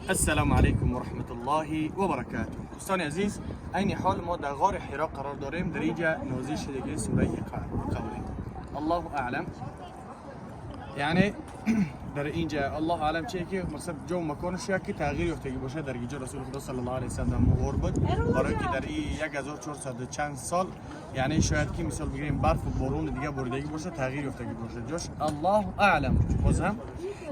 السلام علیکم و رحمت الله و برکاته. دوستان عزیز، عین حال ما در غار حرا قرار داریم. در اینجا نازل شده سوره اقرا. قوله الله اعلم، یعنی در اینجا الله اعلم چیه که مثلا جو مکانش که تغییر یافتگی باشه. در اینجا رسول خدا صلی الله علیه و سلم غار بود، برای که در این 1400 چند سال، یعنی شاید که مثال بگیریم برف و بارون دیگه بریدگی باشه، تغییر یافتگی باشه جاش. الله اعلم. باز هم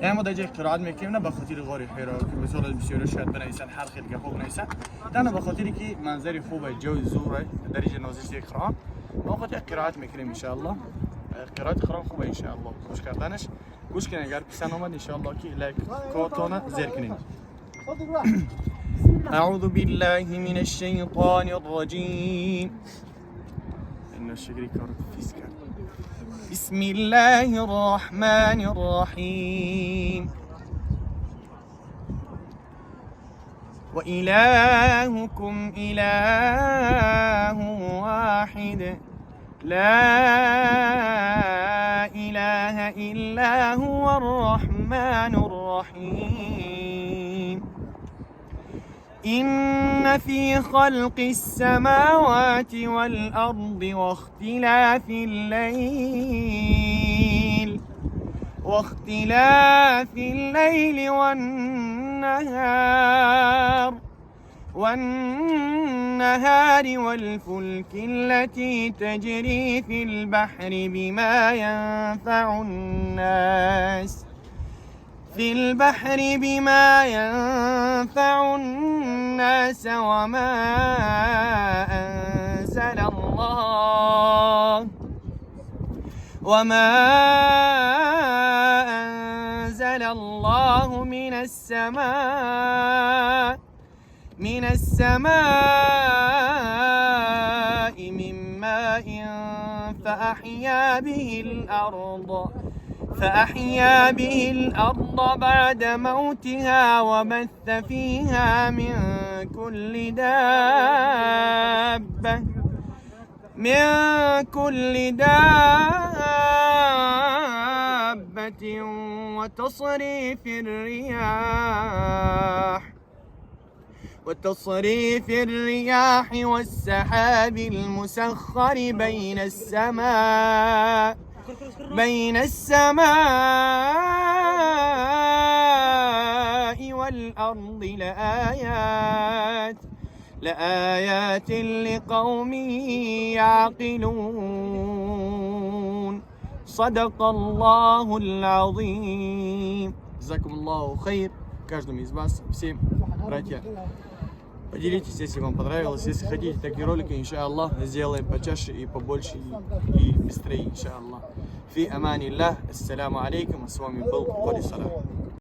یعنی ما در جای قرائت میکنیم، نه به خاطر غار حرا که مثال بسیاری شاید بنویسن، هر خیلی گپا بنویسن، تنها به خاطر که منظری خوبه، جو زوره، در اینجا نازل شده قرآن، ما خاطر قرائت میکنیم ان شاء الله. قرائت قرآن خوبه ان شاء الله. گوش کردنش گوش کنین، اگر پسند آمد ان شاء الله که لایک کاتانه زیر کنین. اعوذ بالله من الشیطان الرجیم. این شکری کار فیس کرد. بسم الله الرحمن الرحیم. وإلهكم إله واحد، لا إله إلا هو الرحمن الرحيم. إن في خلق السماوات والأرض واختلاف الليل والنهار والفلك التي تجري في البحر بما ينفع الناس وما أنزل الله من السماء من ماء فأحيا به الأرض بعد موتها وبث فيها من كل دابة وتصريف الرياح والسحاب المسخر بين السماء والأرض لآيات لقوم يعقلون. صدق الله العظيم. جزاكم الله خير каждому из вас, всем, братья. Поделитесь, если вам понравилось. Если хотите такие ролики, иншаллах, сделаем почаще и побольше и быстрее, иншаллах. في أمان الله. السلام عليكم. С вами был Коли Салах.